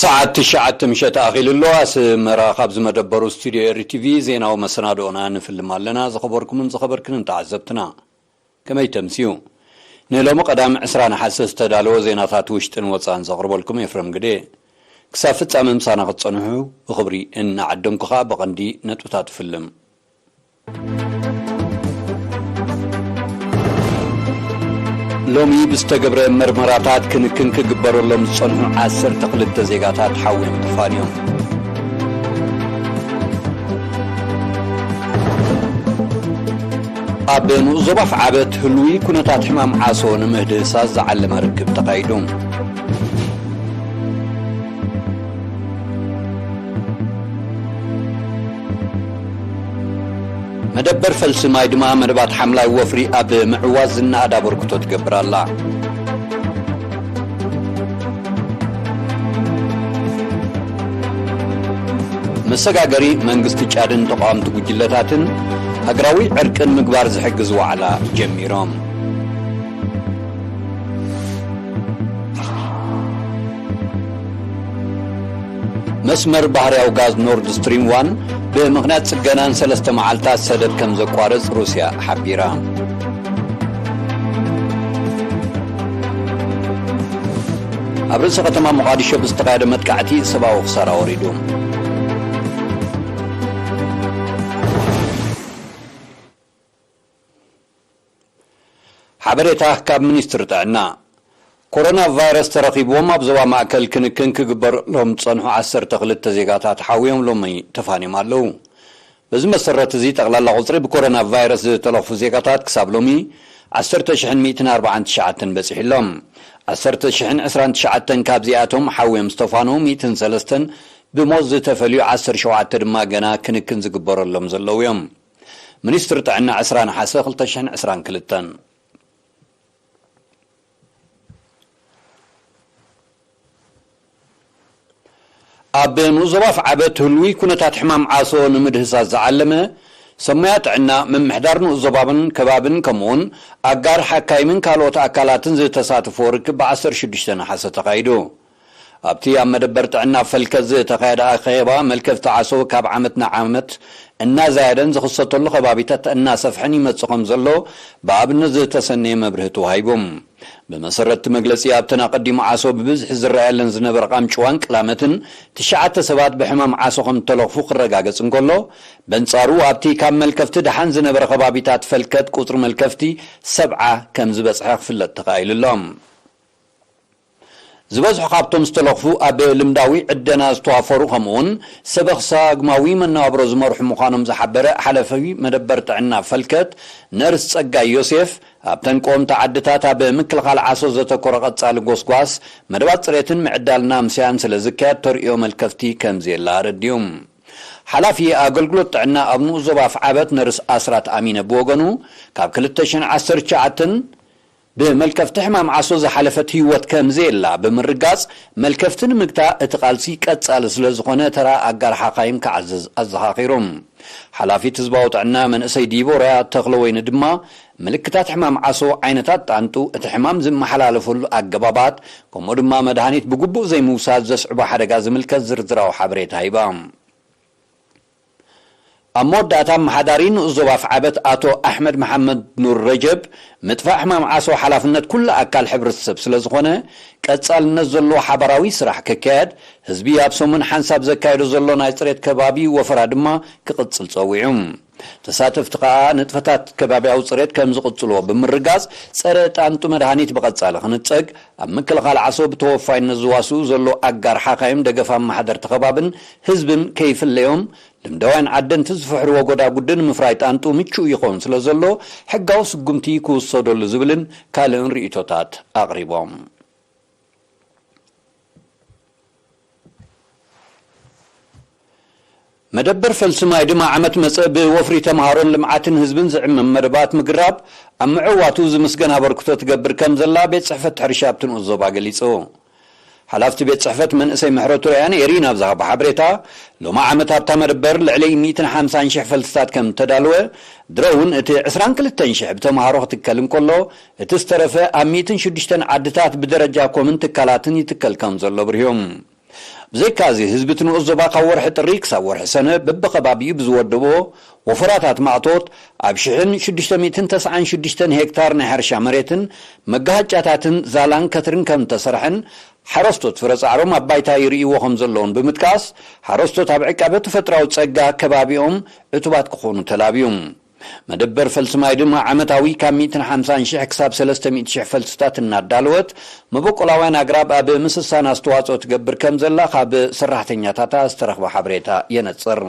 ሰዓት ትሽዓተ ምሸት ኣኺሉ ኣሎ። ኣስመራ ካብ ዝመደበሩ ስቱድዮ ኤሪ ቲቪ ዜናዊ መሰናድኦና ንፍልም ኣለና። ዝኸበርኩምን ዝኸበርክንን ተዓዘብትና፣ ከመይ ተምስዩ? ንሎሚ ቀዳም ዕስራ ነሓሰ ዝተዳለወ ዜናታት ውሽጥን ወጻእን ዘቕርበልኩም ኤፍረም ግዴ። ክሳብ ፍጻመ ምሳና ክትጸንሑ ብኽብሪ እናዓደምኩ ኸኣ ብቐንዲ ነጥብታት ፍልም። ሎሚ ብዝተገብረ መርመራታት ክንክን ክግበረሎም ዝጸንሑ ዓሰርተ ክልተ ዜጋታት ሓውዮም ተፋንዮም። ኣብ ንኡስ ዞባ ኣፍዓበት ህልዊ ኩነታት ሕማም ዓሶ ንምህድህሳስ ዝዓለመ ርክብ ተኻይዱ። መደበር ፈልሲ ማይ ድማ መደባት ሓምላይ ወፍሪ ኣብ ምዕዋዝ ዝነኣድ ኣበርክቶ ትገብር ኣላ። መሰጋገሪ መንግስቲ ጫድን ተቃወምቲ ጉጅለታትን ሃገራዊ ዕርቅን ምግባር ዝሕግዝ ዋዕላ ጀሚሮም። መስመር ባህርያዊ ጋዝ ኖርድ ስትሪም ዋን ብምኽንያት ጽገና ንሰለስተ መዓልታት ሰደድ ከም ዘቋርጽ ሩስያ ሓቢራ። ኣብ ርእሰ ከተማ ሞቓዲሾ ብዝተኻየደ መጥቃዕቲ ሰብኣዊ ክሳራ ወሪዱ። ሓበሬታ ካብ ሚኒስትሪ ጥዕና። ኮሮና ቫይረስ ተረኺብዎም ኣብ ዞባ ማእከል ክንክን ክግበረሎም ዝጸንሑ ዓሰርተ ክልተ ዜጋታት ሓውዮም ሎሚ ተፋንዮም ኣለዉ። በዚ መሰረት እዚ፣ ጠቕላላ ቁጽሪ ብኮሮና ቫይረስ ዝተለኽፉ ዜጋታት ክሳብ ሎሚ ዓሰርተ ሽሕን ሚእትን ኣርባዓን ትሽዓተን በጺሑ ኣሎ። ዓሰርተ ሽሕን ዕስራን ትሽዓተን ካብዚኣቶም ሓውዮም ዝተፋነዉ ሚእትን ሰለስተን ብሞት ዝተፈልዩ ዓሰርተ ሸውዓተ ድማ ገና ክንክን ዝግበረሎም ዘለዉ እዮም። ሚኒስትሪ ጥዕና ዕስራ ነሓሰ ክልተ ሽሕን ዕስራን ክልተን። ኣብ ንኡስ ዞባ ኣፍዓበት ህልዊ ኩነታት ሕማም ዓሶ ንምድህሳስ ዝዓለመ፣ ሰብ ሞያ ጥዕና፣ ምምሕዳር ንኡስ ዞባን ከባብን፣ ከምኡውን ኣጋር ሓካይምን ካልኦት ኣካላትን ዝተሳተፎ ርክብ ብ ዓሰርተ ሽዱሽተ ነሓሰ ተኻይዱ። ኣብቲ ኣብ መደበር ጥዕና ፈልከት ዝተኻየደ ኣኼባ፣ መልከፍቲ ዓሶ ካብ ዓመት ንዓመት እናዛየደን ዝኽሰተሉ ከባቢታት እናሰፍሐን ይመጽእ ከም ዘሎ ብኣብነት ዝተሰነየ መብርሂ ተዋሂቡ። ብመሰረት እቲ መግለጺ፣ ኣብተን ኣቐዲሙ ዓሶ ብብዝሒ ዝረኣየለን ዝነበረ ቃምጭዋን ቅላመትን ትሽዓተ ሰባት ብሕማም ዓሶ ከም እተለኽፉ ክረጋገጽ እንከሎ፣ በንጻሩ ኣብቲ ካብ መልከፍቲ ደሓን ዝነበረ ከባቢታት ፈልከት ቁጽሪ መልከፍቲ ሰብዓ ከም ዝበጽሐ ክፍለጥ ተኻኢሉ ኣሎ። ዝበዝሑ ካብቶም ዝተለኽፉ ኣብ ልምዳዊ ዕደና ዝተዋፈሩ፣ ከምኡውን ሰበኽ ሳግማዊ መነባብሮ ዝመርሑ ምዃኖም ዝሓበረ ሓላፊ መደበር ጥዕና ፈልከት ነርስ ጸጋይ ዮሴፍ፣ ኣብተን ቀወምቲ ዓድታት ኣብ ምክልኻል ዓሶ ዘተኮረ ቀጻሊ ጎስጓስ፣ መደባት ጽሬትን ምዕዳል ናምስያን ስለ ዝካየድ፣ ተርእዮ መልከፍቲ ከም ዘየለ ኣረዲኡ። ሓላፊ ኣገልግሎት ጥዕና ኣብ ንኡስ ዞባ ኣፍዓበት ነርስ ኣስራት ኣሚነ ብወገኑ፣ ካብ ክልተ ሽሕን ዓሰርተ ትሽዓተን ብመልከፍቲ ሕማም ዓሶ ዝሓለፈት ህይወት ከም ዘየላ ብምርጋጽ፣ መልከፍቲ ንምግታእ እቲ ቃልሲ ቀጻሊ ስለ ዝኾነ፣ ተራ ኣጋር ሓኻይም ክዓዝዝ ኣዘኻኺሩ። ሓላፊት ህዝባዊ ጥዕና መንእሰይ ዲቦራ ተኽለወይኒ ድማ፣ ምልክታት ሕማም ዓሶ፣ ዓይነታት ጣንጡ፣ እቲ ሕማም ዝመሓላለፈሉ ኣገባባት፣ ከምኡ ድማ መድሃኒት ብግቡእ ዘይምውሳድ ዘስዕቦ ሓደጋ ዝምልከት ዝርዝራዊ ሓበሬታ ሂባ። ኣብ መወዳእታ፣ ኣመሓዳሪ ንኡስ ዞባ ኣፍዓበት ኣቶ ኣሕመድ መሓመድ ኑር ረጀብ፣ ምጥፋእ ሕማም ዓሶ ሓላፍነት ኩሉ ኣካል ሕብረተሰብ ስለ ዝኾነ፣ ቀጻልነት ዘለዎ ሓባራዊ ስራሕ ክካየድ፣ ህዝቢ ኣብ ሰሙን ሓንሳብ ዘካየዶ ዘሎ ናይ ጽሬት ከባቢ ወፈራ ድማ ክቕጽል ጸዊዑ። ተሳተፍቲ ከኣ ንጥፈታት ከባብያዊ ጽሬት ከም ዝቕጽልዎ ብምርጋጽ፣ ጸረ ጣንጡ መድሃኒት ብቐጻሊ ክንጸግ፣ ኣብ ምክልኻል ዓሶ ብተወፋይነት ዝዋስኡ ዘሎ ኣጋር ሓኻይም ደገፍ ኣመሓደርቲ ከባብን ህዝብን ከይፍለዮም፣ ልምዳውያን ዓደንቲ ዝፍሕርዎ ጎዳጉዲ ንምፍራይ ጣንጡ ምቹእ ይኸውን ስለ ዘሎ፣ ሕጋዊ ስጉምቲ ክውሰደሉ ዝብልን ካልእን ርእይቶታት ኣቕሪቦም። መደበር ፈልሲ ማይ ድማ ዓመት መጸ ብወፍሪ ተምሃሮን ልምዓትን ህዝብን ዝዕመም መደባት ምግራብ ኣብ ምዕዋቱ ዝምስገን ኣበርክቶ ትገብር ከም ዘላ ቤት ጽሕፈት ሕርሻ ኣብቲ ንኡስ ዞባ ገሊጹ። ሓላፍቲ ቤት ጽሕፈት መንእሰይ ምሕረቱ ረያን ኤሪና ኣብ ዝሃቦ ሓበሬታ፣ ሎሚ ዓመት ኣብታ መደበር ልዕሊ ሚእትን ሓምሳን ሽሕ ፈልስታት ከም እተዳለወ፣ ድሮ እውን እቲ ዕስራን ክልተን ሽሕ ብተምሃሮ ክትከል እንከሎ፣ እቲ ዝተረፈ ኣብ ሚእትን ሽዱሽተን ዓድታት ብደረጃ ኮምን ትካላትን ይትከል ከም ዘሎ ኣብሪሆም። ብዘይካዚ ህዝቢ እቲ ንኡስ ዞባ ካብ ወርሒ ጥሪ ክሳብ ወርሒ ሰነ በብኸባቢኡ ብዝወደቦ ወፈራታት ማእቶት ኣብ ሽሕን ሽዱሽተ ሚእትን ተስዓን ሽዱሽተን ሄክታር ናይ ሕርሻ መሬትን መጋሃጫታትን ዛላን ከትርን ከም እተሰርሐን ሓረስቶት ፍረ ጻዕሮም ኣብ ባይታ ይርእይዎ ከም ዘለውን ብምጥቃስ፣ ሓረስቶት ኣብ ዕቃበ ተፈጥራዊ ጸጋ ከባቢኦም ዕቱባት ክኾኑ ተላብዩ። መደበር ፈልሲ ማይ ድማ ዓመታዊ ካብ ሚእትን ሓምሳን ሽሕ ክሳብ ሰለስተ ሚእቲ ሽሕ ፈልስታት እናዳለወት፣ መበቆላውያን ኣግራብ ኣብ ምስሳን ኣስተዋጽኦ ትገብር ከም ዘላ ካብ ሰራሕተኛታታ ዝተረኽበ ሓበሬታ የነጽር።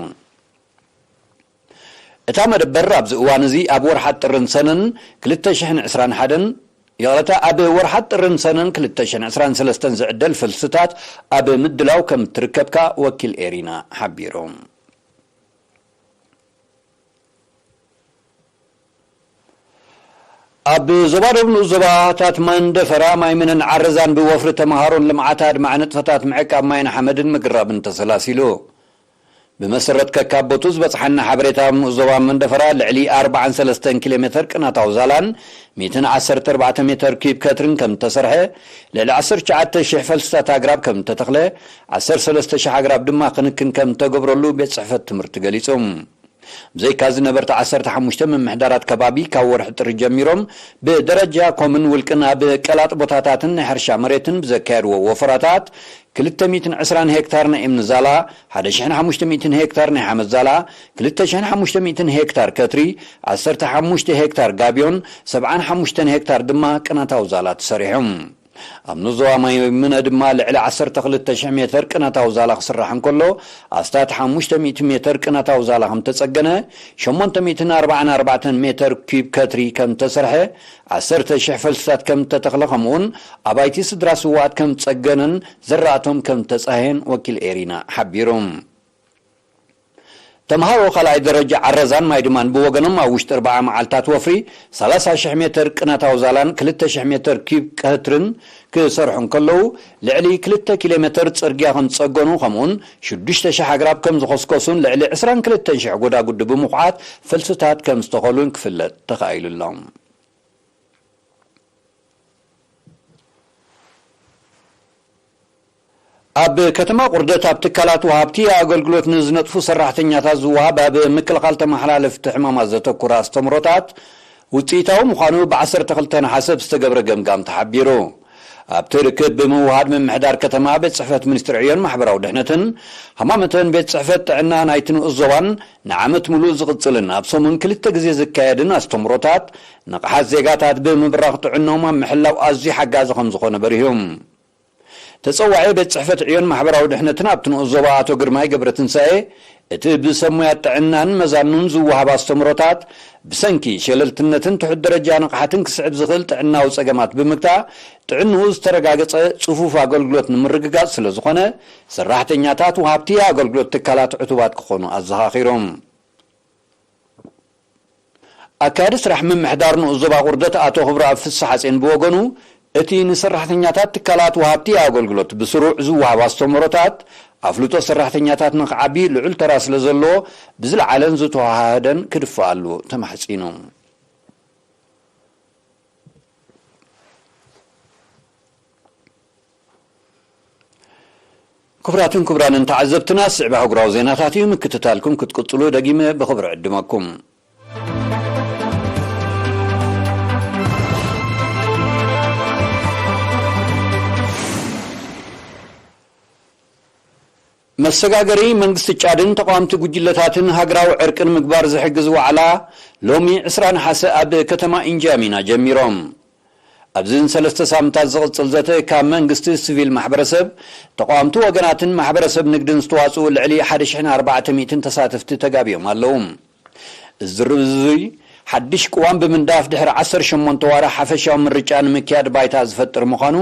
እታ መደበር ኣብዚ እዋን እዚ ኣብ ወርሓት ጥርን ሰነን ክልተ ሽሕን ዕስራን ሓደን፣ ይቕረታ፣ ኣብ ወርሓት ጥርን ሰነን ክልተ ሽሕን ዕስራን ሰለስተን ዝዕደል ፈልስታት ኣብ ምድላው ከም እትርከብካ ወኪል ኤሪና ሓቢሩ። ኣብ ዞባ ደቡብ ንኡስ ዞባታት መንደፈራ፣ ማይምነን ዓረዛን ብወፍሪ ተምሃሮን ልምዓት ኣድማዒ ንጥፈታት ምዕቃብ ማይን ሓመድን ምግራብን ተሰላሲሉ። ብመሰረት ከካቦቱ ዝበጽሓና ሓበሬታ፣ ኣብ ንኡስ ዞባ መንደፈራ ልዕሊ ኣርባዓን ሰለስተን ኪሎ ሜተር ቅናታዊ ዛላን ሚእትን ዓሰርተ ኣርባዕተ ሜተር ኪዩብ ከትርን ከም እተሰርሐ፣ ልዕሊ ዓሰርተ ትሽዓተ ሽሕ ፈልስታት ኣግራብ ከም እተተኽለ፣ ዓሰርተ ሰለስተ ሽሕ ኣግራብ ድማ ክንክን ከም እተገብረሉ ቤት ጽሕፈት ትምህርቲ ገሊጹ። ብዘይካዚ ነበርቲ ዓሰርተ ሓሙሽተ ምምሕዳራት ከባቢ ካብ ወርሒ ጥሪ ጀሚሮም ብደረጃ ኮምን ውልቅን ኣብ ቀላጥ ቦታታትን ናይ ሕርሻ መሬትን ብዘካየድዎ ወፈራታት ክልተ ሚእትን ዕስራን ሄክታር ናይ እምኒ ዛላ፣ ሓደ ሽሕን ሓሙሽተ ሚእትን ሄክታር ናይ ሓመድ ዛላ፣ ክልተ ሽሕን ሓሙሽተ ሚእትን ሄክታር ከትሪ፣ ዓሰርተ ሓሙሽተ ሄክታር ጋብዮን ሰብዓን ሓሙሽተን ሄክታር ድማ ቅናታዊ ዛላ ተሰሪሑ። ኣብ ንዞባ ማይ ምነ ድማ ልዕሊ ዓሰርተ ክልተ ሽሕ ሜተር ቅናታዊ ዛላ ክስራሕ እንከሎ፣ ኣስታት ሓሙሽተ ሚእቲ ሜተር ቅናታዊ ዛላ ከም ተጸገነ፣ ሸሞንተ ሚእትን ኣርባዓን ኣርባዕተን ሜተር ኪዩብ ከትሪ ከም ተሰርሐ፣ ዓሰርተ ሽሕ ፈልስታት ከም ተተኽለ፣ ከምኡውን ኣባይቲ ስድራ ስዋኣት ከም ጸገነን ዘራእቶም ከም ተጻህየን ወኪል ኤሪና ሓቢሩ። ተምሃሮ ካልኣይ ደረጃ ዓረዛን ማይድማን ብወገኖም፣ ኣብ ውሽጢ ኣርብዓ መዓልታት ወፍሪ፣ ሰላሳ ሽሕ ሜተር ቅናታዊ ዛላን ክልተ ሽሕ ሜተር ኪዩብ ከትርን ክሰርሑ እንከለዉ፣ ልዕሊ ክልተ ኪሎ ሜተር ጽርግያ ከም ዝጸገኑ፣ ከምኡውን ሽዱሽተ ሽሕ ኣግራብ ከም ዝኸስከሱን ልዕሊ ዕስራን ክልተን ሽሕ ጎዳጉዲ ብምኹዓት ፈልስታት ከም ዝተኸሉን ክፍለጥ ተኻኢሉ ኣሎ። ኣብ ከተማ ቁርደት ኣብ ትካላት ወሃብቲ ኣገልግሎት ንዝነጥፉ ሰራሕተኛታት ዝወሃብ ኣብ ምክልኻል ተመሓላለፍቲ ሕማማት ዘተኩረ ኣስተምህሮታት ውፅኢታዊ ምዃኑ ብ ዓሰርተ ክልተ ነሓሰ ዝተገብረ ገምጋም ተሓቢሩ። ኣብቲ ርክብ ብምውሃድ ምምሕዳር ከተማ፣ ቤት ጽሕፈት ሚኒስትሪ ዕዮን ማሕበራዊ ድሕነትን ሃማመተን ቤት ጽሕፈት ጥዕና ናይቲ ንኡስ ዞባን ንዓመት ሙሉእ ዝቕጽልን ኣብ ሰሙን ክልተ ግዜ ዝካየድን ኣስተምህሮታት ንቕሓት ዜጋታት ብምብራኽ ጥዕኖም ኣብ ምሕላው ኣዝዩ ሓጋዚ ከም ዝኾነ በሪሁ። ተጸዋዒ ቤት ጽሕፈት ዕዮን ማሕበራዊ ድሕነትን ኣብቲ ንኡስ ዞባ ኣቶ ግርማይ ገብረትንሳኤ፣ እቲ ብሰብ ሞያ ጥዕናን መዛኑን ዝወሃብ ኣስተምህሮታት ብሰንኪ ሸለልትነትን ትሑት ደረጃ ንቕሓትን ክስዕብ ዝኽእል ጥዕናዊ ጸገማት ብምግታእ፣ ጥዕንኡ ዝተረጋገጸ ጽፉፍ ኣገልግሎት ንምርግጋጽ ስለ ዝኾነ፣ ሰራሕተኛታት ወሃብቲ ኣገልግሎት ትካላት ዕቱባት ክኾኑ ኣዘኻኺሮም። ኣካያዲ ስራሕ ምምሕዳር ንኡስ ዞባ ቁርደት ኣቶ ክብረኣብ ፍስሓጼን ብወገኑ፣ እቲ ንሰራሕተኛታት ትካላት ወሃብቲ ኣገልግሎት ብስሩዕ ዝወሃብ ኣስተምህሮታት፣ ኣፍልጦ ሰራሕተኛታት ንኽዓቢ ልዑል ተራ ስለ ዘለዎ፣ ብዝለዓለን ዝተወሃሃደን ክድፈኣሉ ተማሕጺኑ። ክቡራትን ክቡራንን ተዓዘብትና፣ ዝስዕብ ኣህጉራዊ ዜናታት እዩ። ምክትታልኩም ክትቅጽሉ ደጊመ ብኽብሪ ዕድመኩም። መሰጋገሪ መንግስቲ ጫድን ተቓወምቲ ጉጅለታትን ሃገራዊ ዕርቂ ንምግባር ዝሕግዝ ዋዕላ ሎሚ ዕስራ ነሓሰ ኣብ ከተማ ኢንጃሚና ጀሚሮም። ኣብዚ ንሰለስተ ሳምንታት ዝቕጽል ዘተ ካብ መንግስቲ፣ ሲቪል ማሕበረሰብ፣ ተቓወምቲ ወገናትን ማሕበረሰብ ንግድን ዝተዋጽኡ ልዕሊ ሓደ ሽሕን ኣርባዕተ ሚእትን ተሳተፍቲ ተጋቢኦም ኣለዉ። እዚ ዝርርብ እዚ ሓድሽ ቅዋም ብምንዳፍ ድሕሪ ዓሰርተ ሸሞንተ ዋርሕ ሓፈሻዊ ምርጫ ንምክያድ ባይታ ዝፈጥር ምዃኑ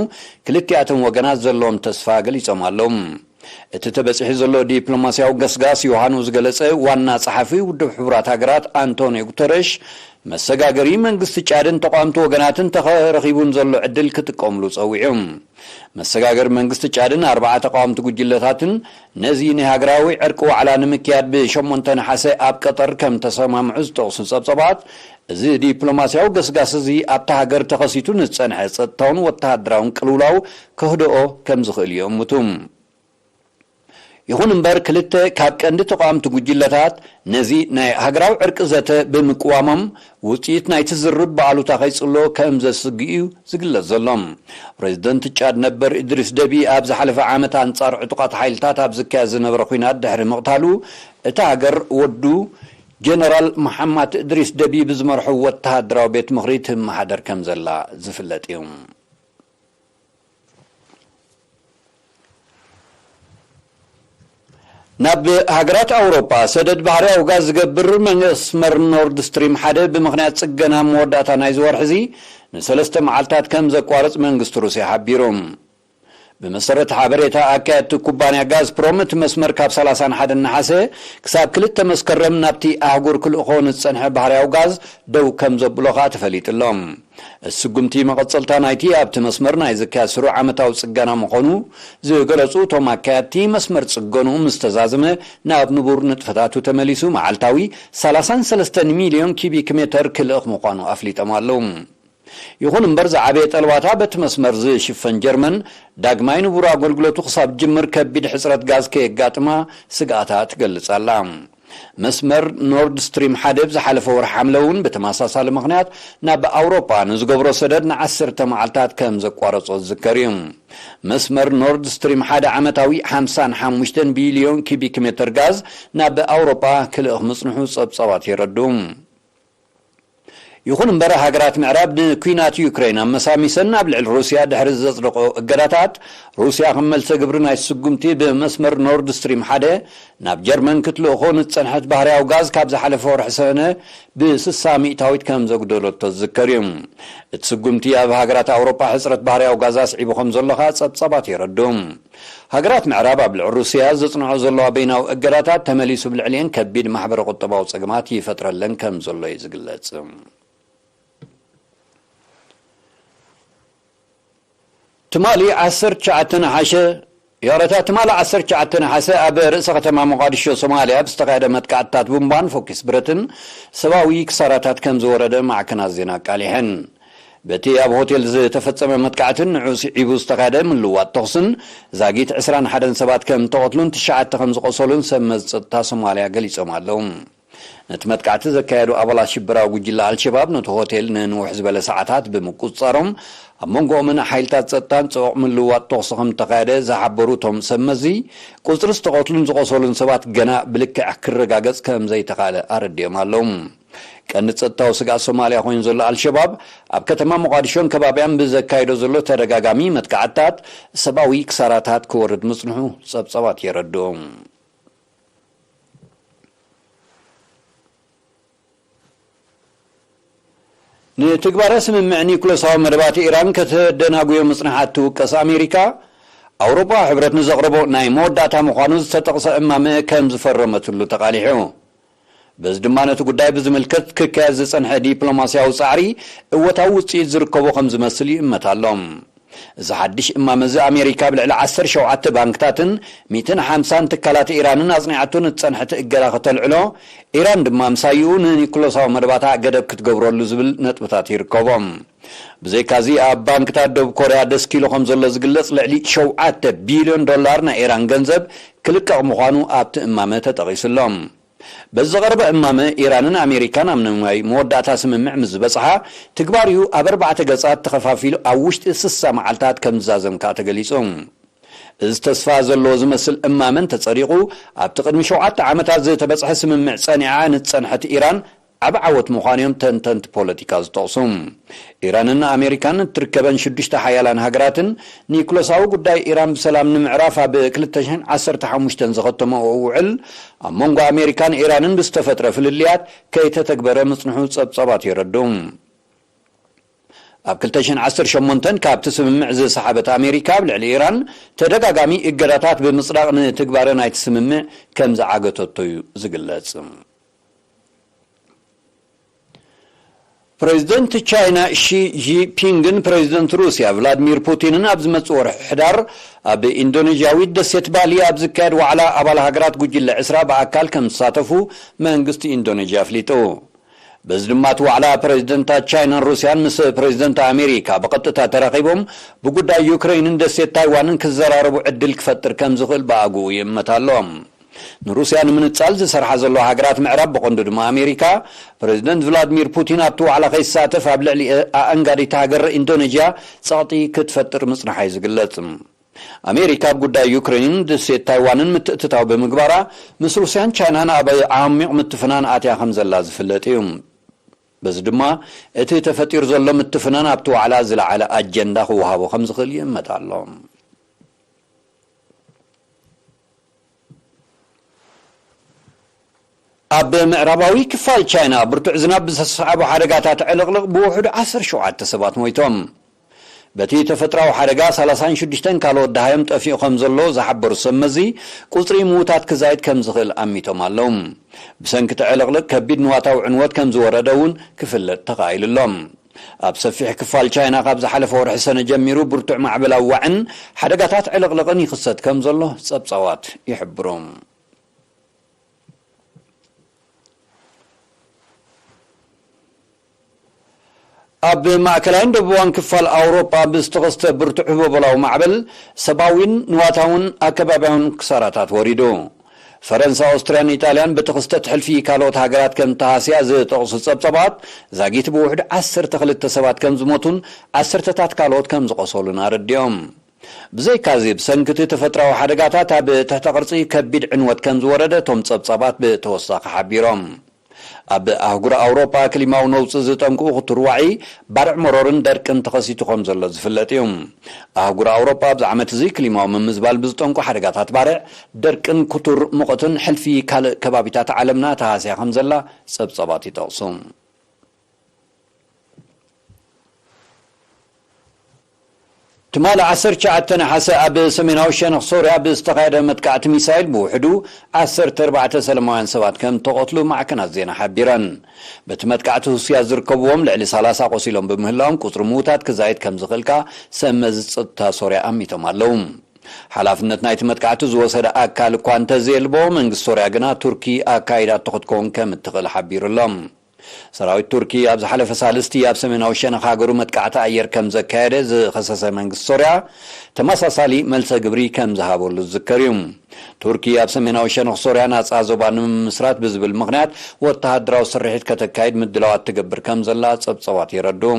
ክልቲኣቶም ወገናት ዘለዎም ተስፋ ገሊጾም ኣለዉ። እቲ ተበጺሑ ዘሎ ዲፕሎማስያዊ ገስጋስ ዮሃኑ ዝገለጸ ዋና ጸሓፊ ውድብ ሕቡራት ሃገራት ኣንቶኒዮ ጉተረሽ፣ መሰጋገሪ መንግስቲ ጫድን ተቓወምቲ ወገናትን ተረኺቡን ዘሎ ዕድል ክጥቀምሉ ጸዊዑ። መሰጋገሪ መንግስቲ ጫድን ኣርባዓ ተቓወምቲ ጉጅለታትን ነዚ ናይ ሃገራዊ ዕርቂ ዋዕላ ንምክያድ ብሸሞንተ ነሓሰ ኣብ ቀጠር ከም ተሰማምዑ ዝጠቕሱ ጸብጸባት፣ እዚ ዲፕሎማስያዊ ገስጋስ እዚ ኣብታ ሃገር ተኸሲቱ ንዝጸንሐ ጸጥታውን ወተሃደራውን ቅልውላው ከህድኦ ከም ዝኽእል ይእምቱ። ይኹን እምበር፣ ክልተ ካብ ቀንዲ ተቓወምቲ ጉጅለታት ነዚ ናይ ሃገራዊ ዕርቂ ዘተ ብምቅዋሞም፣ ውጽኢት ናይቲ ዝርርብ ብኣሉታ ከይጽሎ ከም ዘስግእ እዩ ዝግለጽ ዘሎ። ፕሬዚደንት ጫድ ነበር እድሪስ ደቢ ኣብ ዝሓለፈ ዓመት ኣንጻር ዕጡቓት ሓይልታት ኣብ ዝካየድ ዝነበረ ኲናት ድሕሪ ምቕታሉ፣ እታ ሃገር ወዱ ጀነራል መሓማት እድሪስ ደቢ ብዝመርሑ ወተሃደራዊ ቤት ምኽሪ ትመሓደር ከም ዘላ ዝፍለጥ እዩ። ናብ ሃገራት ኣውሮጳ ሰደድ ባህርያዊ ጋዝ ዝገብር መስመር ኖርድ ስትሪም ሓደ ብምኽንያት ጽገና መወዳእታ ናይዚ ወርሒ እዚ ንሰለስተ መዓልታት ከም ዘቋርጽ መንግስቲ ሩስያ ሓቢሩ። ብመሰረት ሓበሬታ ኣካየድቲ ኩባንያ ጋዝፕሮም፣ እቲ መስመር ካብ ሰላሳን ሓደን ነሓሰ ክሳብ ክልተ መስከረም ናብቲ ኣህጉር ክልእኾ ንዝጸንሐ ባህርያዊ ጋዝ ደው ከም ዘብሎ ከኣ ተፈሊጡ ኣሎ። እቲ ስጉምቲ መቐጸልታ ናይቲ ኣብቲ መስመር ናይ ዝካየድ ስሩዕ ዓመታዊ ጽገና ምዃኑ ዝገለጹ እቶም ኣካየድቲ፣ መስመር ጽገንኡ ምስ ተዛዘመ ናብ ንቡር ንጥፈታቱ ተመሊሱ መዓልታዊ ሰላሳን ሰለስተን ሚልዮን ኪቢክ ሜተር ክልእኽ ምዃኑ ኣፍሊጦም ኣለዉ። ይኹን እምበር፣ ዝዓበየ ጠለባታ በቲ መስመር ዝሽፈን ጀርመን፣ ዳግማይ ንቡር ኣገልግሎቱ ክሳብ ጅምር ከቢድ ሕጽረት ጋዝ ከየጋጥማ ስግኣታ ትገልጽ ኣላ። መስመር ኖርድ ስትሪም ሓደ ብዝሓለፈ ወርሒ ሓምለ እውን ብተመሳሳሊ ምኽንያት ናብ ኣውሮጳ ንዝገብሮ ሰደድ ንዓሰርተ መዓልታት ከም ዘቋረጾ ዝዝከር እዩ። መስመር ኖርድ ስትሪም ሓደ ዓመታዊ ሓምሳን ሓሙሽተን ቢልዮን ኪቢክ ሜተር ጋዝ ናብ ኣውሮጳ ክልእኽ ምጽንሑ ጸብጻባት የረድኡ። ይኹን እምበር፣ ሃገራት ምዕራብ ንኲናት ዩክሬን ኣመሳሚሰን ኣብ ልዕሊ ሩስያ ድሕሪ ዘጽደቆ እገዳታት፣ ሩስያ ከም መልሰ ግብሪ ናይ ስጉምቲ ብመስመር ኖርድ ስትሪም ሓደ ናብ ጀርመን ክትልእኾ ንዝጸንሐት ባህርያዊ ጋዝ ካብ ዝሓለፈ ወርሒ ሰነ ብስሳ ሚእታዊት ከም ዘጉደለቶ ዝዝከር እዩ። እቲ ስጉምቲ ኣብ ሃገራት ኣውሮጳ ሕጽረት ባህርያዊ ጋዝ ኣስዒቡ ከም ዘሎ ከኣ ጸብጻባት የረድኡ። ሃገራት ምዕራብ ኣብ ልዕሊ ሩስያ ዘጽንዖ ዘለዋ በይናዊ እገዳታት ተመሊሱ ብልዕሊአን ከቢድ ማሕበረ ቁጠባዊ ጸገማት ይፈጥረለን ከም ዘሎ እዩ ዝግለጽ። ትማሊ ዓሰርተ ትሽዓተ ነሓሸ ይቕረታ፣ ትማሊ ዓሰርተ ትሽዓተ ነሓሰ ኣብ ርእሰ ከተማ ሞቓዲሾ ሶማልያ ብዝተኻየደ መጥቃዕትታት ቡምባን ፎኪስ ብረትን ሰብኣዊ ክሳራታት ከም ዝወረደ ማዕከናት ዜና ኣቃሊሐን። በቲ ኣብ ሆቴል ዝተፈጸመ መጥቃዕትን ንዑ ስዒቡ ዝተኻየደ ምልዋጥ ተኹስን ዛጊት ዕስራን ሓደን ሰባት ከም ተቐትሉን ትሽዓተ ከም ዝቖሰሉን ሰብ መዚ ጸጥታ ሶማልያ ገሊጾም ኣለዉ። ነቲ መጥቃዕቲ ዘካየዱ ኣባላት ሽበራዊ ጉጅለ ኣልሸባብ ነቲ ሆቴል ንንውሕ ዝበለ ሰዓታት ብምቁጽጻሮም፣ ኣብ መንጎኦምን ሓይልታት ጸጥታን ጽዑቕ ምልውዋጥ ተኹሲ ከም እተኻየደ ዝሓበሩ እቶም ሰብ መዚ፣ ቁጽሪ ዝተቐትሉን ዝቖሰሉን ሰባት ገና ብልክዕ ክረጋገጽ ከም ዘይተኻእለ ኣረዲኦም ኣለዉ። ቀንዲ ጸጥታዊ ስግኣት ሶማልያ ኮይኑ ዘሎ ኣልሸባብ፣ ኣብ ከተማ ሞቓዲሾን ከባቢያን ብዘካይዶ ዘሎ ተደጋጋሚ መጥቃዕትታት፣ ሰብኣዊ ክሳራታት ክወርድ ምጽንሑ ጸብጻባት የረድኡ። ንትግባረ ስምምዕ ኒኩለሳዊ መደባት ኢራን ከተደናጉዮ ምጽንሓ እትውቀስ ኣሜሪካ፣ ኣውሮፓዊ ሕብረት ንዘቕረቦ ናይ መወዳእታ ምዃኑ ዝተጠቕሰ እማመ ከም ዝፈረመትሉ ተቓሊሑ። በዚ ድማ ነቲ ጉዳይ ብዝምልከት ክካየድ ዝጸንሐ ዲፕሎማስያዊ ጻዕሪ እወታዊ ውጽኢት ዝርከቦ ከም ዝመስል ይእመት ኣሎ። እዚ ሓድሽ እማመ እዚ ኣሜሪካ ኣብ ልዕሊ ዓሰርተ ሸውዓተ ባንክታትን ሚእትን ሓምሳን ትካላት ኢራንን ኣጽኒዓቶ ንዝጸንሐት እገዳ ከተልዕሎ፣ ኢራን ድማ ምሳይኡ ንኒኩለሳዊ መደባታ ገደብ ክትገብረሉ ዝብል ነጥብታት ይርከቦም። ብዘይካዚ ኣብ ባንክታት ደቡብ ኮርያ ደስኪሉ ከም ዘሎ ዝግለጽ ልዕሊ ሸውዓተ ቢልዮን ዶላር ናይ ኢራን ገንዘብ ክልቀቕ ምዃኑ ኣብቲ እማመ ተጠቒሱ ኣሎ። በዚ ዝቐረበ እማመ፣ ኢራንን ኣሜሪካን ኣብ ነዋይ መወዳእታ ስምምዕ ምስ ዝበጽሓ፣ ትግባሪኡ ኣብ ኣርባዕተ ገጻት ተኸፋፊሉ ኣብ ውሽጢ ስሳ መዓልታት ከም ዝዛዘም ከኣ ተገሊጹ። እዚ ተስፋ ዘለዎ ዝመስል እማመ እንተጸዲቑ፣ ኣብቲ ቅድሚ ሸውዓተ ዓመታት ዝተበጽሐ ስምምዕ ጸኒዓ ንዝጸንሐት ኢራን ዓቢ ዓወት ምዃኑ እዮም ተንተንቲ ፖለቲካ ዝጠቕሱ። ኢራንን ኣሜሪካን እትርከበን ሽዱሽተ ሓያላን ሃገራትን ኒኩለሳዊ ጉዳይ ኢራን ብሰላም ንምዕራፍ ኣብ ክልተ ሽሕን ዓሰርተ ሓሙሽተን ዝኸተመኦ ውዕል ኣብ መንጎ ኣሜሪካን ኢራንን ብዝተፈጥረ ፍልልያት ከይተተግበረ ምጽንሑ ጸብጻባት የረድኡ። ኣብ ክልተ ሽሕን ዓሰርተ ሸሞንተን ካብቲ ስምምዕ ዝሰሓበት ኣሜሪካ ኣብ ልዕሊ ኢራን ተደጋጋሚ እገዳታት ብምጽዳቕ ንትግባረ ናይቲ ስምምዕ ከም ዝዓገተቶ እዩ ዝግለጽ። ፕሬዚደንት ቻይና ሺ ጂንፒንግን ፕሬዚደንት ሩስያ ቭላድሚር ፑቲንን ኣብ ዝመጽእ ወርሒ ሕዳር ኣብ ኢንዶኔዥያዊት ደሴት ባሊ ኣብ ዝካየድ ዋዕላ ኣባል ሃገራት ጉጅለ ዕስራ ብኣካል ከም ዝሳተፉ መንግስቲ ኢንዶኔዥያ ኣፍሊጡ። በዚ ድማ እቲ ዋዕላ ፕሬዚደንታት ቻይናን ሩስያን ምስ ፕሬዚደንት ኣሜሪካ ብቐጥታ ተራኺቦም ብጉዳይ ዩክሬንን ደሴት ታይዋንን ክዘራረቡ ዕድል ክፈጥር ከም ዝኽእል ብኣግኡ ይእመት ኣሎ። ንሩስያ ንምንጻል ዝሰርሓ ዘለዋ ሃገራት ምዕራብ፣ ብቐንዱ ድማ ኣሜሪካ፣ ፕሬዚደንት ቭላድሚር ፑቲን ኣብቲ ዋዕላ ከይሳተፍ ኣብ ልዕሊ ኣኣንጋዲት ሃገር ኢንዶኔዥያ ጸቕጢ ክትፈጥር ምጽንሓ እዩ ዝግለጽ። ኣሜሪካ ኣብ ጉዳይ ዩክሬንን ደሴት ታይዋንን ምትእትታው ብምግባራ፣ ምስ ሩስያን ቻይናን ኣብ ዓሚቕ ምትፍናን ኣትያ ከም ዘላ ዝፍለጥ እዩ። በዚ ድማ እቲ ተፈጢሩ ዘሎ ምትፍናን ኣብቲ ዋዕላ ዝለዓለ ኣጀንዳ ክወሃቦ ከም ዝኽእል ይእመት ኣሎ። ኣብ ምዕራባዊ ክፋል ቻይና ብርቱዕ ዝናብ ብዘስዓቦ ሓደጋታት ዕልቕልቕ ብውሑድ ዓሰርተ ሸውዓተ ሰባት ሞይቶም። በቲ ተፈጥራዊ ሓደጋ ሰላሳን ሽዱሽተን ካልኦት ደሃዮም ጠፊኡ ከም ዘሎ ዝሓበሩ ሰብ መዚ፣ ቁጽሪ ምዉታት ክዛይድ ከም ዝኽእል ኣሚቶም ኣለዉ። ብሰንኪ እቲ ዕልቕልቕ ከቢድ ንዋታዊ ዕንወት ከም ዝወረደ እውን ክፍለጥ ተኻኢሉ ኣሎ። ኣብ ሰፊሕ ክፋል ቻይና ካብ ዝሓለፈ ወርሒ ሰነ ጀሚሩ ብርቱዕ ማዕበላዊ ዋዕን ሓደጋታት ዕልቕልቕን ይኽሰት ከም ዘሎ ጸብጻባት ይሕብሩ። ኣብ ማእከላይን ደቡባን ክፋል ኣውሮጳ ብዝተኸስተ ብርቱዕ ህቦበላዊ ማዕበል ሰብኣዊን ንዋታውን ኣከባቢያውን ክሳራታት ወሪዱ። ፈረንሳ፣ ኦስትርያን ኢጣልያን ብቲ ክስተት ሕልፊ ካልኦት ሃገራት ከም ተሃስያ ዝጠቕሱ ጸብጻባት፣ ዛጊት ብውሕዱ ዓሰርተ ክልተ ሰባት ከም ዝሞቱን ዓሰርተታት ካልኦት ከም ዝቖሰሉን ኣረዲኦም። ብዘይካዚ፣ ብሰንኪ እቲ ተፈጥራዊ ሓደጋታት ኣብ ትሕተ ቅርጺ ከቢድ ዕንወት ከም ዝወረደ እቶም ጸብጻባት ብተወሳኺ ሓቢሮም። ኣብ ኣህጉር ኣውሮጳ ክሊማዊ ነውጺ ዝጠንቁ ክቱር ዋዒ፣ ባርዕ መሮርን ደርቅን ተኸሲቱ ከም ዘሎ ዝፍለጥ እዩ። ኣህጉር ኣውሮጳ ኣብዚ ዓመት እዚ ክሊማዊ ምምዝባል ብዝጠንቁ ሓደጋታት ባርዕ፣ ደርቅን ክቱር ሙቐትን ሕልፊ ካልእ ከባቢታት ዓለምና ተሃስያ ከም ዘላ ጸብጻባት ይጠቕሱ። ትማሊ ዓሰርተ ትሽዓተ ነሓሰ ኣብ ሰሜናዊ ሸነኽ ሶርያ ብዝተኻየደ መጥቃዕቲ ሚሳይል ብውሕዱ ዓሰርተ ኣርባዕተ ሰላማውያን ሰባት ከም ተቐትሉ ማዕከናት ዜና ሓቢረን። በቲ መጥቃዕቲ ሩስያ ዝርከብዎም ልዕሊ ሰላሳ ቆሲሎም ብምህላዎም ቁጽሪ ምዉታት ክዛይድ ከም ዝኽእል ከኣ ሰብ መዚ ጸጥታ ሶርያ ኣሚቶም ኣለዉ። ሓላፍነት ናይቲ መጥቃዕቲ ዝወሰደ ኣካል እኳ እንተዘየልቦ፣ መንግስቲ ሶርያ ግና ቱርኪ ኣካይዳቶ ክትከውን ከም እትኽእል ሓቢሩ ኣሎ። ሰራዊት ቱርኪ ኣብ ዝሓለፈ ሳልስቲ ኣብ ሰሜናዊ ሸነኽ ሃገሩ መጥቃዕቲ ኣየር ከም ዘካየደ ዝኸሰሰ መንግስቲ ሶርያ፣ ተመሳሳሊ መልሰ ግብሪ ከም ዝሃበሉ ዝዝከር እዩ። ቱርኪ ኣብ ሰሜናዊ ሸነኽ ሶርያ ናጻ ዞባ ንምምስራት ብዝብል ምኽንያት ወተሃደራዊ ስርሒት ከተካይድ ምድላዋት ትገብር ከም ዘላ ጸብጻባት የረድኡ።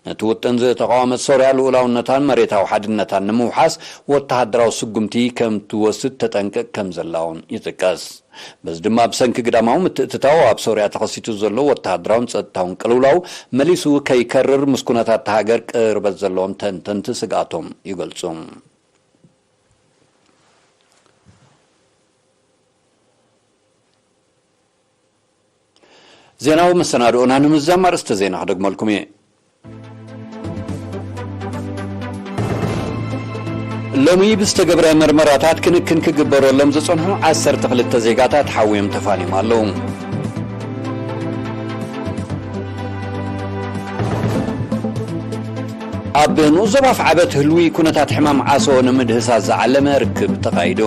ነቲ ውጥን ዝተቓወመት ሶርያ ልኡላውነታን መሬታዊ ሓድነታን ንምውሓስ ወተሃደራዊ ስጉምቲ ከም ትወስድ ተጠንቅቕ ከም ዘላ እውን ይጥቀስ። በዚ ድማ ብሰንኪ ግዳማዊ ምትእትታው ኣብ ሶርያ ተኸሲቱ ዘሎ ወተሃደራውን ጸጥታውን ቅልውላው መሊሱ ከይከርር ምስ ኩነታት እታ ሃገር ቅርበት ዘለዎም ተንተንቲ ስግኣቶም ይገልጹ። ዜናዊ መሰናድኦና ንምዝዛም ኣርእስተ ዜና ክደግመልኩም እየ። ሎሚ ብዝተገብረ መርመራታት ክንክን ክግበረሎም ዝጸንሑ ዓሰርተ ክልተ ዜጋታት ሓውዮም ተፋንዮም ኣለዉ። ኣብ ንኡስ ዞባ ኣፍዓበት ህልዊ ኩነታት ሕማም ዓሶ ንምድህሳስ ዝዓለመ ርክብ ተኻይዱ።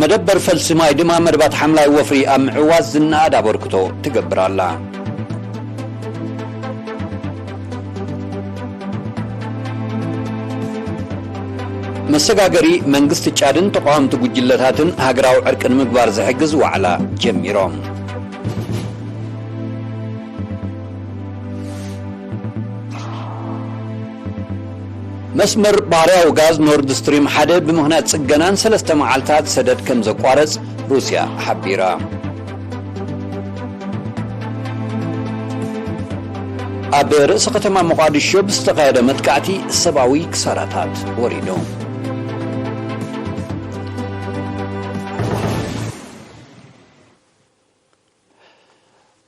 መደበር ፈልሲ ማይ ድማ መደባት ሓምላይ ወፍሪ ኣብ ምዕዋዝ ዝነኣድ ኣበርክቶ ትገብር ኣላ። መሰጋገሪ መንግስቲ ጫድን ተቃወምቲ ጉጅለታትን ሃገራዊ ዕርቂ ንምግባር ዝሕግዝ ዋዕላ ጀሚሮም። መስመር ባህርያዊ ጋዝ ኖርድ ስትሪም ሓደ ብምኽንያት ጽገናን ሰለስተ መዓልታት ሰደድ ከም ዘቋረጽ ሩስያ ሓቢራ። ኣብ ርእሰ ከተማ ሞቓዲሾ ብዝተኻየደ መጥቃዕቲ ሰብኣዊ ክሳራታት ወሪዱ።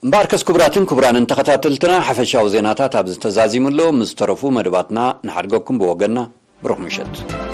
እምበኣርከስ ክቡራትን ክቡራንን ተኸታተልትና፣ ሓፈሻዊ ዜናታት ኣብዚ ተዛዚሙ ኣሎ። ምስ ዝተረፉ መደባትና ንሓድገኩም ብወገንና ብሩኽ ምሸት።